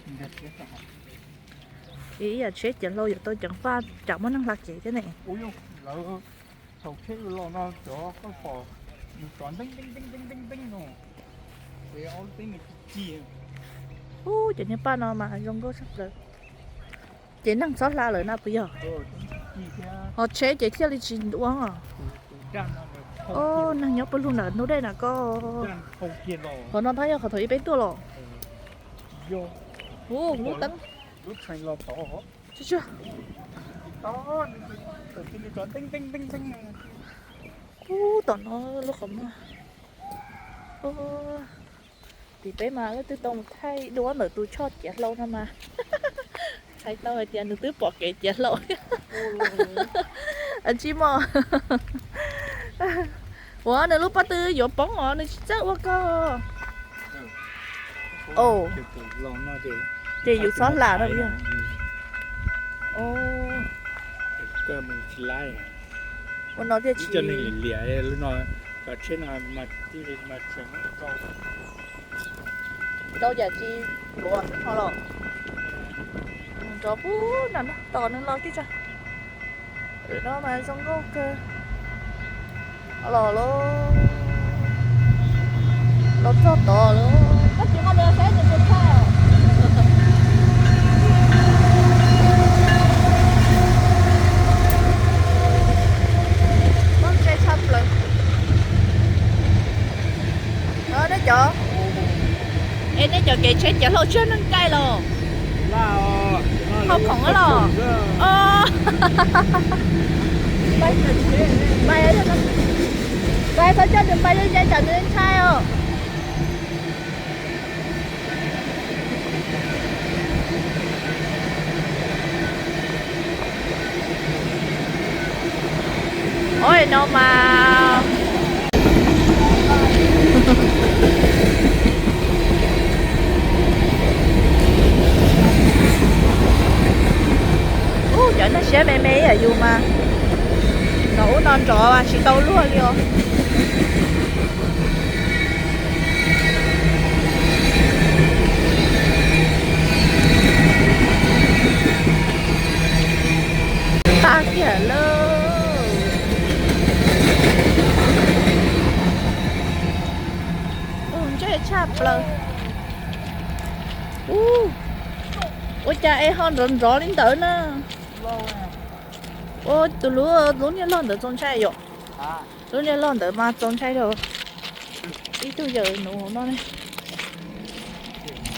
Ces ib yam tsheb ciav hlau yuav tau ceev faj tsam muaj neeg hla kev thiab ne. Ub, lawv thaum tsheb los no cov koj pom nws tsov nteeb nteeb nteeb nteeb nteeb no, ces ob lub teeb nws ci ci. Ub, cov niag paj no mas zoo nkauj tshaj plaws. Ces neeg txhob hla lawm na puas yog? Ho tsheb ces thiaj li tsis ua. Neeg nyob pawg lug ntawm ntug dej na koj. Qhov no tab yog qhov thaum ub peb tuaj los. Ub, lub teeb. Ub, tom no lub qhov muag. Tim peb mas leej twg tau mus thaij duab ntawm tus choj ciav hlau no mas txhais tau hais tias nws twb pom kev ciav hlau. Tsis mos. Ua nws lub pob tw yuav poob os, nws tsis txawj ua koj. Ces yus txhob hla no. Ua no thiaj tsis liam, liam no, cov tsheb no mas tij li mas tseem rau cas tsis luav xwb ho los. Nrov pub nram no tos nws los kiag tso. Lwm no mas zoo nkauj kawg. Los lawm, los txog tod lawm, koj tsis nqa mus saib nws tus tshaj. Pob ntseg tshaj plaws. Nej cov, es nej cov kev tsheb ciav hlau tsis yog neeg caij los? Hau khoom los? Pais, pais, txhob coj nws pais ze ze tsam nws ntshai os. Oj, no mas ub, cov neeg siab me me ib yam yus mas, no ub no nrov mas tsis tau luag li os. Tag kiag lawm. Ub, ntsej tshaj plaws. Ub, ua cas es ho nrov nrov li ntawd na? Ua tus lub, lub niag log ntawd txaus ntshai yom? Lub niag log ntawd mas txaus ntshai rau ib tug yawm nus no ne.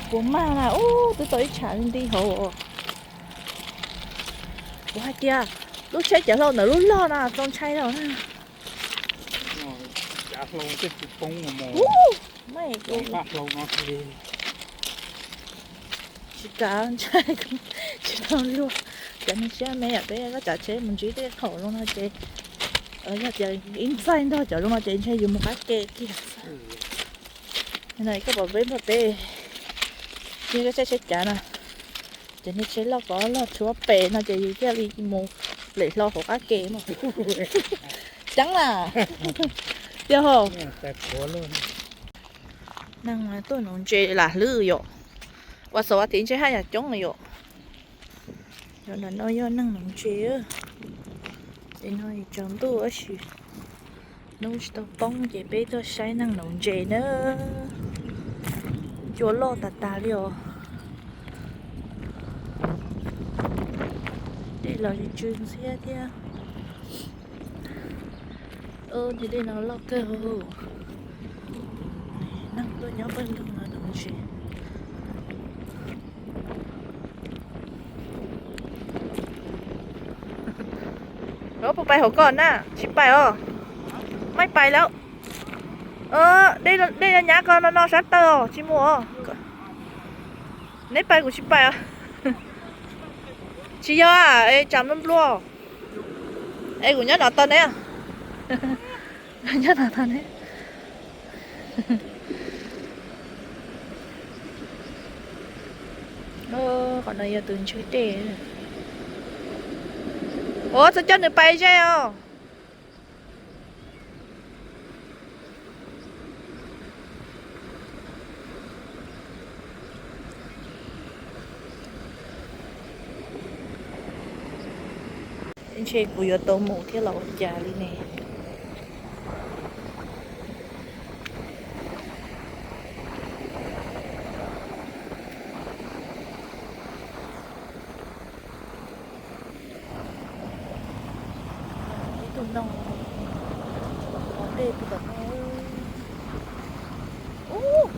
Puas mag na, ub, twb tau ib tshav nti hauv. Kuv hais tias lub tsheb ciav hlau ntawd lub log na txaus ntshai rau na. Tsis kav ntshai, tsis tau luag. Cov neeg siab me yam peb koj tsav tsheb mus ntsib tej thaum zoo no ces, yog tias ib ntxaig nrog cov zoo no ces ntshe yus mus qab ke kiag. No koj pom peb nrog peb, yeej koj tsheb tsheb cav na, ces niag tsheb loj kov log tshuab pem no ces yus thiaj li mus lem hlo hauv qab ke no. Ceeb na, yog ho. Neeg tuaj nuv ntses lam hlwb yom. Ua xav ua tim ntsej haj yam coob yom. Yog ntawm no yog neeg nuv ntses. Ces no tsaus ntuj tab sis hnub tsis tau poob ces peb tuaj saib neeg nuv ntses na. Cua loj tas tas li os. Dej los tsw ntxhiab thiab. Ub, niag dej no loj kawg. Neeg tuaj nyob pawg lug no nuv ntses. Puas pais hauv koj na? Tsis pais os. Maj pais lawm. Dej nyab ko no no sab taw os, tsis mus os. Neb pais kuv tsis pais os. Tsis yog, es tsam nplua nplua. Es kuv nyob no tos neb. Nyob no tos neb. Qhov no yog tus ntswg dej. Ua, txhob coj nws pais ze os. Ntshe kuv yuav tau mus thiab los ua cas li ne. Ib tug noog ua ntej pw tom no. Ub,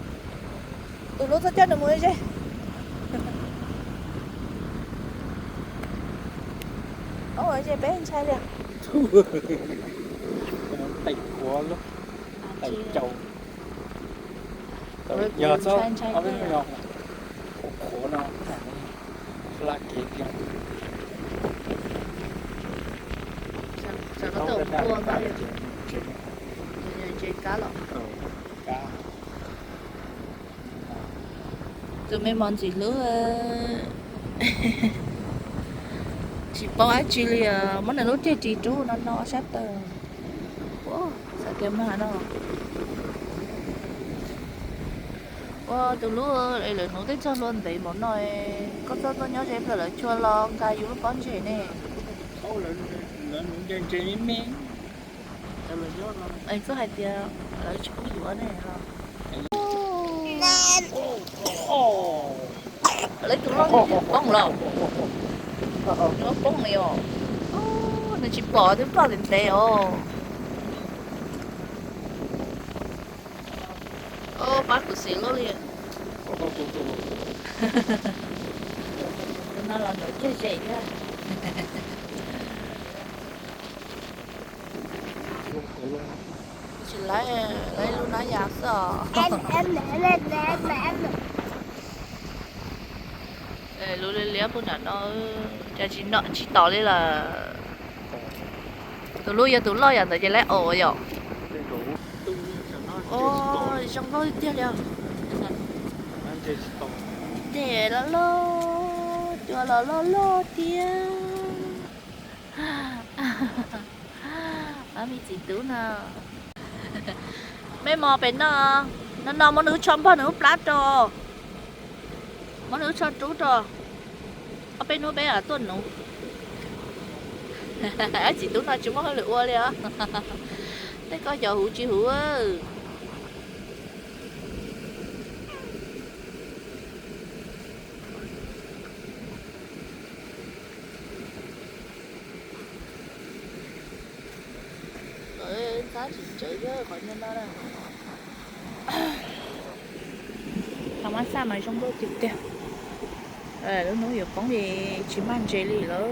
tus hlub txhob coj nws mus ua zej. Ua zej peb ntshai li. Tais qhuav, tais caus. Yog txhob, qhuav no, la kev kiag. Tus me mos ntxim hlub, tsis paub dab tsi li os, muab nws lub ceg ris rub no no sab taw. Xav tias mag no. Ua tus hlub, lawv nuv tej txog hlua ntev npaum no, koj txhob tuaj nyob ze plaws lawv chua los nqa yus lub pob ntseg ne. Koj hais tias lawv tsis pub yuav ne los. Lawv tus loj poob los, poob li os. Nws tsis plom twb ploj ntev ntev os. Pab kuv xev loj li. Tus no los nrov ceg zem thiab. Tsis laib, laib lub nab yas xwb os. Lub liab liab puag nram no, cas tsis tom li lawm. Tus hlub yog tus loj yam ntawd ces laib aus yom. Zoo nkauj tiag li os. Tes los loj, cua los loj loj thiab. Ob me txiv tub no. Mej mos pem no, no no muab nws tsho npog nws lub plab rau, muab nws tsho rub rau. Ob peb hnub peb tuaj nuv. Ob txiv tub no tsis muaj hauj lwm ua li os. Tej koj xyov huv tsis huv. Ntxhab tsis tsawv thiab qhov nyuag no na. Tau mab xaj mas zoo nkauj tiag tiag. Lub hnub yuav poob li tsis maj ntses li lawm.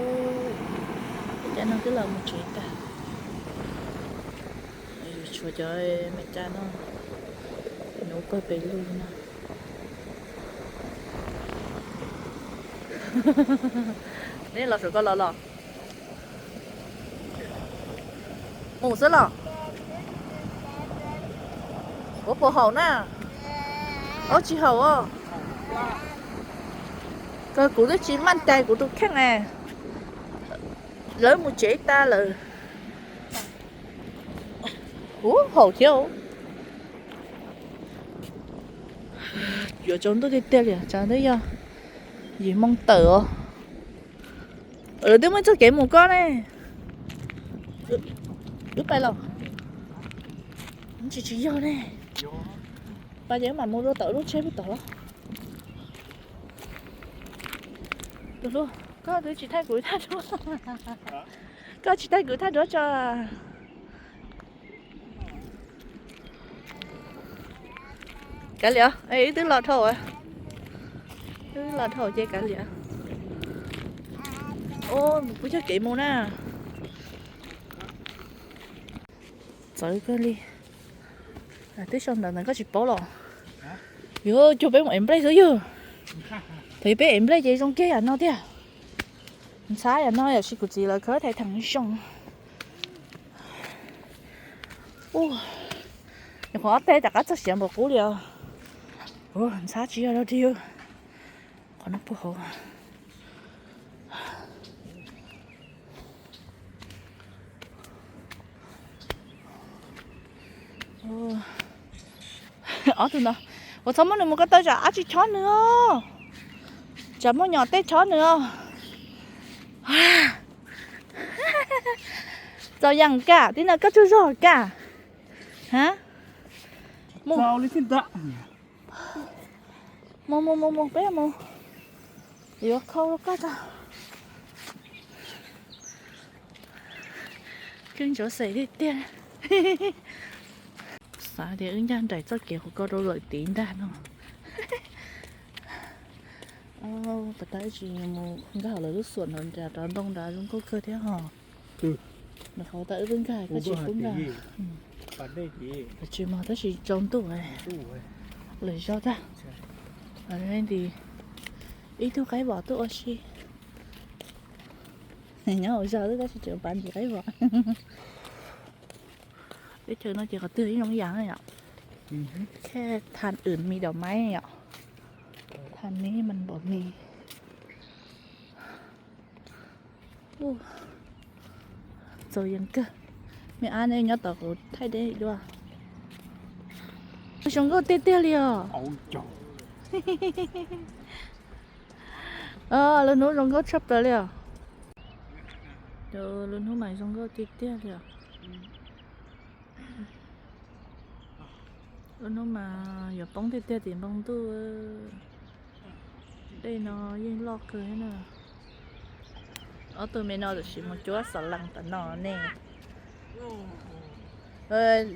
Cov neeg twb los mus tsev tag. Tshuav cov me caj no, nuv pawg pes lug no. Nej los saum ko los los? Mus xwb los? Ua puas haum na? Ua tsis haum os. Kawg kuv twb tsis maj tais kuv tus kheej es. Lawv mus tsev tas lawm. Ub, haum thiab. Yuav tsaus ntuj tiag tiag li, tsam twb yog yim moo tawm os. Lawv twb muaj txoj kev mus koj ne. Wb pais los? Tsis, tsis yog ne. Pais ces wb mam mus dua tom lub tsheb puag tom. Tus hlub, koj twb tsis thaij kuv thaj duab. Koj tsis thaij kuv thaj duab tso. Kav liam, wb twb los dhau, wb los dhau ces kav liam. Ub, kuv coj kev mus na. Txawv kawg li. Twb sau ntawv ntawd koj tsis paub los? Yuav cuag peb mus ev nplej xwb yog. Thaum peb ev nplej ces zoo kiag yam no tiag. Ntxhab yam no yam sis kuv txiv lawv khawb thaiv theem zoo. Nyuam qhuav ob teg rov qab txog siav npaum qub li os. Ntxhab tsis yog dog dig. Qhov no puag hauv. Ob tug no, ua txhob muab nws mus ko taw tsam dab tsi chob nws os. Tsam muaj nyom tej chob nws os. Txaus yeem kaj, tib no koj tsaug zog kaj. Ha? Mus, mus, mus, mus, peb mus. Yuav khau rau koj tso. Kub ntsuav xes tiag tiag. Xav tias wb ncaj nraim txoj kev qhov ko rau lawm tid ntag no. Pas tas wb tsis mus nkag hauv lawv lub xuam no nram rov ntoo nrad zoo nkauj kawg thiab hos. Nws qhov tas wb twb nkag koj tsis pub nkag. Tsis mas tab sis tsaus ntuj lawm zog tag. Nti ib tug qaib vos tuaj ua si. Nyob hauv zog xwb tab sis tseem pav ntsis qaib vos. Teb chaws no ces qhov twg yeej zoo ib yam yom. Thaj ym mis daum maib yom. Thaj neb mas npaum li. Txaus yeem kawg. Me ab, nej nyob tom kuv thaij deb dua. Zoo nkauj tiag tiag li os. Lub hnub zoo nkauj tshaj plaws li os. Lub hnub mas zoo nkauj tiag tiag li os. Lub hnub mas yuav poob tiag tiag tim npoo ntuj. Dej no yeej loj kawg thiab na. Ob tug me no tam sim mus cuab xov lees tom no ne.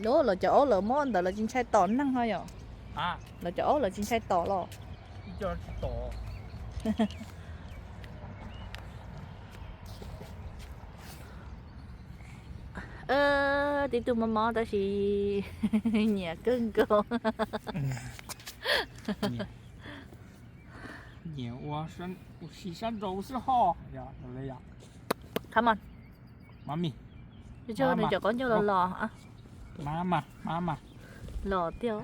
Lawv cov aub lawv muab ntawd lawv tsis ntshai tom neeg ho yom? Lawv cov aub lawv tsis ntshai tom los? Tib tug mob mob tab sis nyiam kawg nkaus. Nyiam ua si sab nraud xwb ho. Come on. Mami. Nws cov qaub ncaug los los. Mama, mama. Los tiag.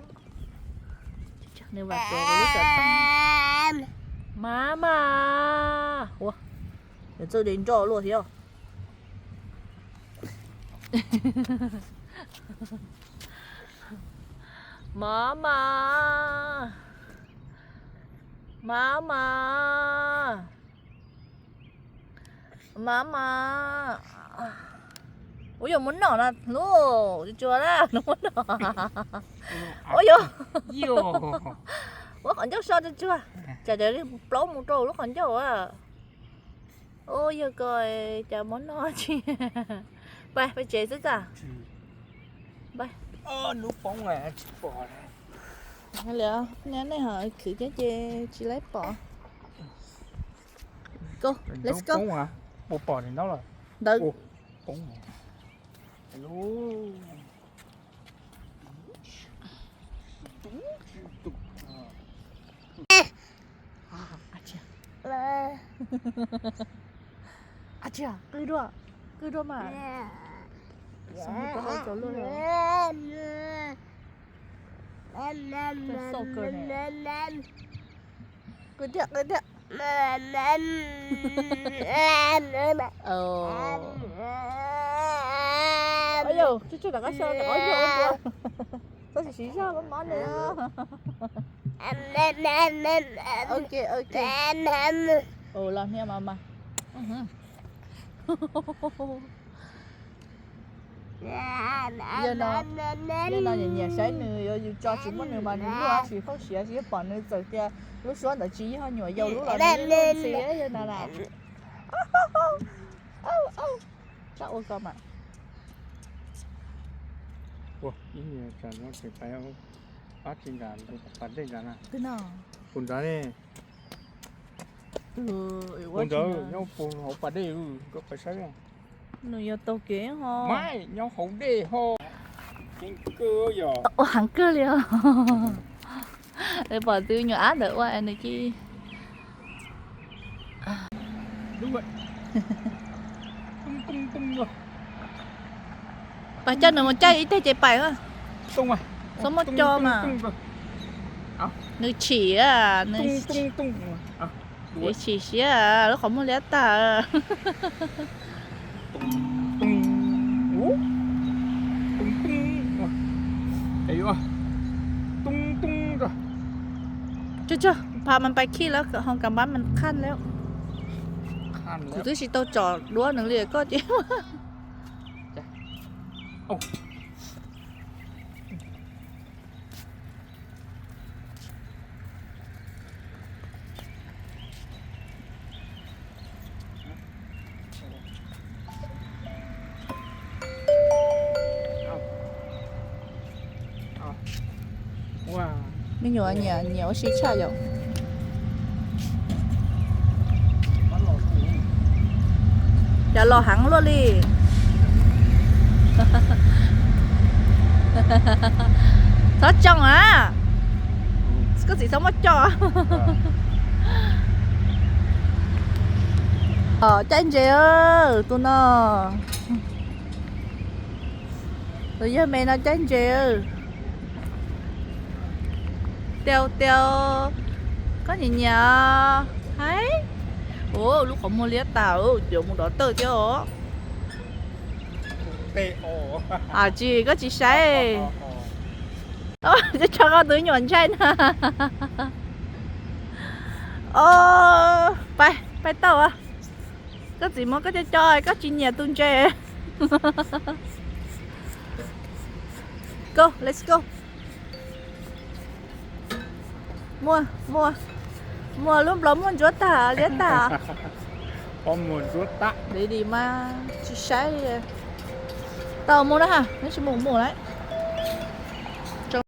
Nws vam tuav kuv lub xov tooj. Mama. Ua, nws txawj de nroj luaj thiab. Mama. Mama. Mama. Ua yog muab noj no lub tsuag na, muab noj. Ua yog, muab qhov ncauj so tsuag tsuag, tsam cov plaub mus rau lub qhov ncauj a. Ua yog ko, cas muab noj tsis. Pais, pais tsev xwb tag. Li, nej ho khwv thiab ces tsis laib pom. Go, let's go. Ntawd. Qw dua, qw dua mas. Qw thiab, qw thiab. Yog, tsuag tsuag rov qab so, rov qab yog ua dua. Koj tsis siv zog mob mob nws. Ok, ok. Ua los hnia mas mas. Yog no, yog no nyiam nyiam saib nws, yuav yus tso tsis muaj nws mas nws luaj tsis fauj siav tsis pom nws txawm tias lub suab ntawd tsis yog nyuam yaus lub los nws ntxhi yog no na. Txhob ua ko mas. Ua ib niag tsam no tseem pais pab tsis nram pas dej nrad na. Twg no? Kuv nrad ne. Kuv nrad nyob puag hauv pas dej, koj pais saib. Nws yog taug kev ho. Mas nyob hauv dej ho. Ua heev kawg li os. Pom tus nyuam ab ntawd ua nws cia. Pais coj nws mus caij ib teg ces pais. Txhob muab co mas. Nws chim, nws chim siab, lub qhov muag liab tag. Tsuag tsuag, pha mas pais khij lawm, hoo kas npab mas qhaj lawm. Kuv twb tsis tau tsom duab nws li koj ces. Me nyuam nyiam nyiam ua si tshaj yom. Cov los heev luaj li. Txhob tsoo a, koj txiv txhob muab coj. Caij ntses, tus no, tus yawg me no caij ntses. Tiag tiag, koj nyiam nyiam. Haib, ua lub qhov muag liab tas, yuav mus dov tawm thiab os. Tsis, koj tsis saib. Coj koj tus nyuam ntshai na. Pais, pais tau. Koj txiv muab koj coj coj, koj tsis nyiam tus ntses. Go, let's go. Muag, muag, muag lub nplua muag ntsuab tag liab tag. Li li mas tsis saib. Tau mus na ha, neb tsis mus mus lawm.